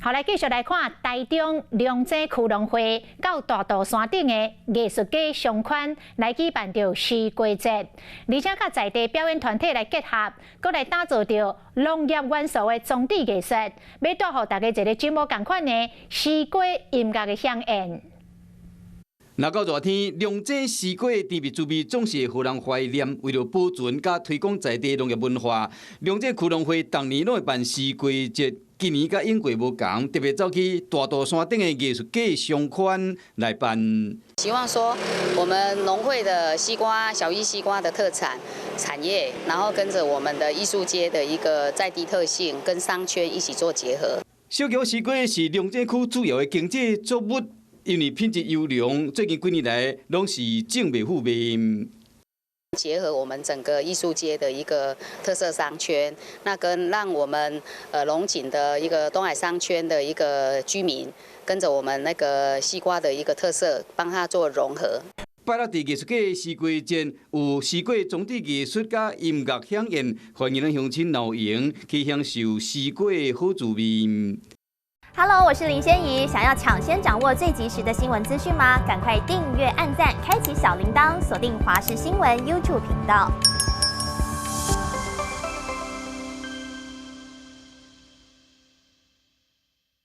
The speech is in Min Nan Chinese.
好，來繼續來看台中龍井區農會佮大肚山頂的藝術家商圈來舉辦著西瓜節，而且佮在地表演團體來結合，閣來打造著農業元素的裝置藝術，欲帶予大家一个真無仝款的西瓜音樂的饗宴。若到熱天，龍井西瓜甜蜜滋味總是會予人懷念。為著保存佮推廣在地農業文化，龍井區農會逐年攏會辦西瓜節。今年佮往過無仝，特別走去大肚山頂的藝術家商圈來辦。希望說，我們農會的西瓜、小玉西瓜的特產產業，然後跟着我們的藝術街的一個在地特性，跟商圈一起做結合。小蕎西瓜是龍井區主要的經濟作物。因為品質優良，最近幾年來攏是種袂赴賣。結合我們整個藝術街的一個特色商圈，那跟讓我們龍井的一個東海商圈的一個居民，跟着我們那個西瓜的一個特色，幫他做融合。拜六佇藝術街西瓜節，有西瓜裝置藝術佮音樂饗宴，歡迎咱鄉親老閒去享受西瓜的好滋味。 Hello，我是林仙怡。想要搶先掌握最及時的新聞資訊嗎？趕快訂閱、按讚、開啟小鈴鐺，鎖定華視新聞 YouTube 頻道。